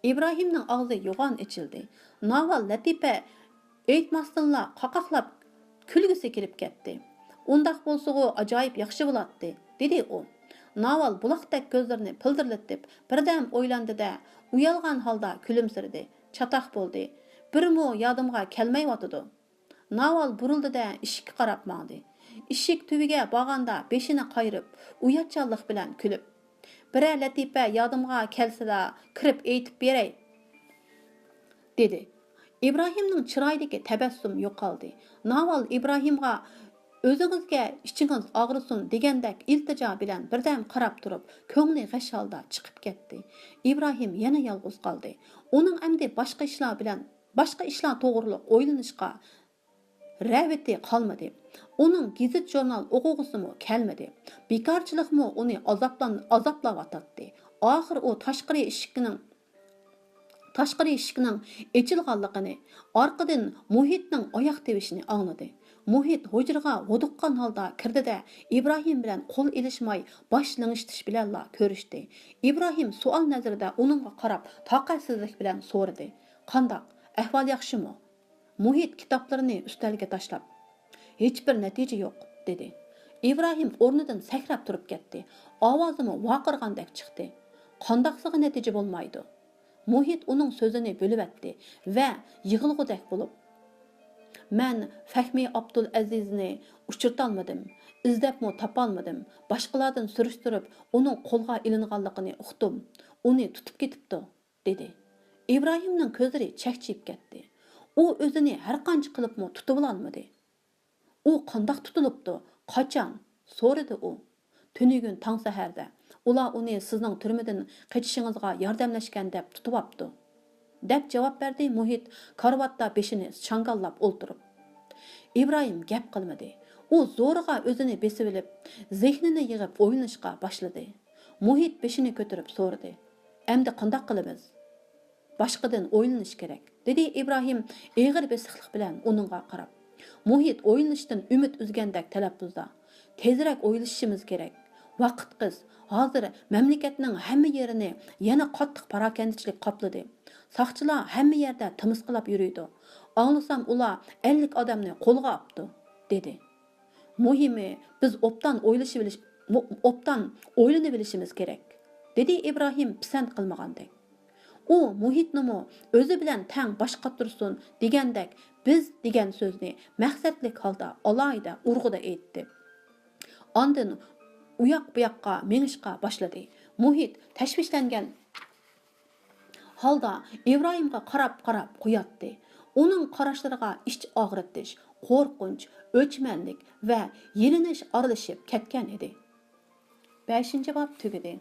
ئىبراھىمنىڭ ئاغزى يوغان ئېچىلدى. ناۋال لەتىپە ئېيتماستىنلا قاقاقلاپ كۈلگۈسى كېلىپ كەتتى. ئۇنداق بولسىغۇ ئاجايىپ ياخشى بولاتتى، دېدى ئۇ. ناۋال بۇلاقتەك كۆزلىرىنى پىلدىرلىتىپ بىردەم ئويلاندى-دە، ئۇيالغان ھالدا كۈلۈمسىرىدى. چاتاق بولدى. بىرمۇ يادىمغا كەلمەيۋاتىدۇ. ناۋال بۇرۇلدى-دە، ئىشىككە قاراپ ماڭدى. ئىشىك تۈۋىگە بارغاندا بېشىنى قايرىپ، ئۇياتچانلىق بىلەن كۈلۈپ، بىرەر لەتىپە يادىمغا كەلسىلا، كىرىپ ئېيتىپ بېرەي، دېدى. ئىبراھىمنىڭ چىرايىدىكى تەبەسسۇم يوقالدى. ناۋال ئىبراھىمغا ئۆزىڭىزگە ئىچىڭىز ئاغرىسۇن دېگەندەك ئىلتىجا بىلەن بىردەم قاراپ تۇرۇپ، كۆڭلى غەش ھالدا چىقىپ كەتتى. ئىبراھىم يەنە يالغۇز قالدى. ئۇنىڭ ئەمدى باشقا ئىشلار بىلەن، باشقا ئىشلار توغرۇلۇق ئويلىنىشقا رەۋىتى قالمىدى. ئۇنىڭ گېزىت-ژۇرنال ئوقۇغۇسىمۇ كەلمىدى. بىكارچىلىقمۇ ئۇنى ئازابلان-، ئازابلاۋاتاتتى. ئاخىر ئۇ تاشقىرى ئىشىكنىڭ، تاشقىرى ئىشىكنىڭ ئېچىلغانلىقىنى، ئارقىدىن مۇھىتنىڭ ئاياق تىۋىشىنى ئاڭلىدى. مۇھىت ھۇجرىغا ھودۇققان ھالدا كىردى-دە، ئىبراھىم بىلەن قول ئېلىشماي، باش لىڭشىتىش بىلەنلا كۆرۈشتى. ئىبراھىم سوئال نەزىرىدە ئۇنىڭغا قاراپ، تاقەتسىزلىك بىلەن سورىدى، قانداق؟ ئەھۋال ياخشىمۇ؟ مۇھىت كىتابلىرىنى ئۈستەلگە تاشلاپ، ھېچبىر نەتىجە يوق، دېدى. ئىبراھىم ئورنىدىن سەكرەپ تۇرۇپ كەتتى. ئاۋازىمۇ ۋارقىرىغاندەك چىقتى. قانداقسىغا نەتىجە بولمايدۇ؟ مۇھىت ئۇنىڭ سۆزىنى بۆلۈۋەتتى ۋە يىغلىغۇدەك بولۇپ، مەن فەھمى ئابدۇلئەزىزنى ئۇچرىتالمىدىم، ئىزدەپمۇ تاپالمىدىم، باشقىلاردىن سۈرۈشتۈرۈپ ئۇنىڭ قولغا ئېلىنغانلىقىنى ئۇقتۇم، ئۇنى تۇتۇپ كېتىپتۇ، دېدى. ئىبراھىمنىڭ كۆزلىرى چەكچىيىپ كەتتى. ئۇ ئۆزىنى ھەرقانچە قىلىپمۇ تۇتۇۋالالمىدى. ئۇ قانداق تۇتۇلۇپتۇ؟ قاچان؟ سورىدى ئۇ. تۈنۈگۈن تاڭ سەھەردە. ئۇلار ئۇنى سىزنىڭ تۈرمىدىن قېچىشىڭىزغا ياردەملەشكەن دەپ تۇتۇۋاپتۇ، دەپ جاۋاب بەردى مۇھىت كارىۋاتتا بېشىنى شاڭگاللاپ ئولتۇرۇپ. ئىبراھىم گەپ قىلمىدى. ئۇ زورىغا ئۆزىنى بېسىۋېلىپ، زېھنىنى يىغىپ ئويلىنىشقا باشلىدى. مۇھىت بېشىنى كۆتۈرۈپ سورىدى، ئەمدى قانداق قىلىمىز؟ باشقىدىن ئويلىنىش كېرەك، دېدى ئىبراھىم ئېغىر بېسىقلىق بىلەن ئۇنىڭغا قاراپ. مۇھىت ئويلىنىشتىن ئۈمىد ئۈزگەندەك تەلەپپۇزدا، تېزرەك ئويلىشىشىمىز كېرەك. ۋاقىت قىس. ھازىر مەملىكەتنىڭ ھەممە يېرىنى يەنە قاتتىق پاراكەندىچىلىك قاپلىدى. ساقچىلار ھەممە يەردە تىمىسقىلاپ يۈرىدۇ. ئاڭلىسام، ئۇلار ئەللىك ئادەمنى قولغا ئاپتۇ، دېدى. مۇھىمى، بىز ئوبدان ئويلىشىۋېلىش-، مۇ-، ئوبدان ئويلىنىۋېلىشىمىز كېرەك، دېدى ئىبراھىم پىسەنت قىلمىغاندەك. ئۇ مۇھىتنىمۇ ئۆزى بىلەن تەڭ باش قاتۇرسۇن دېگەندەك، بىز دېگەن سۆزنى مەقسەتلىك ھالدا ئالاھىدە ئۇرغۇدا ئېيتتى. ئاندىن ئۇياق-بۇياققا مېڭىشقا باشلىدى. مۇھىت تەشۋىشلەنگەن ھالدا ئىبراھىمغا قاراپ-قاراپ قوياتتى. ئۇنىڭ قاراشلىرىغا ئىچ ئاغرىتىش، قورقۇنچ، ئۆچمەنلىك ۋە يېلىنىش ئارىلىشىپ كەتكەن ئىدى. بەشىنچى باب تۈگىدى.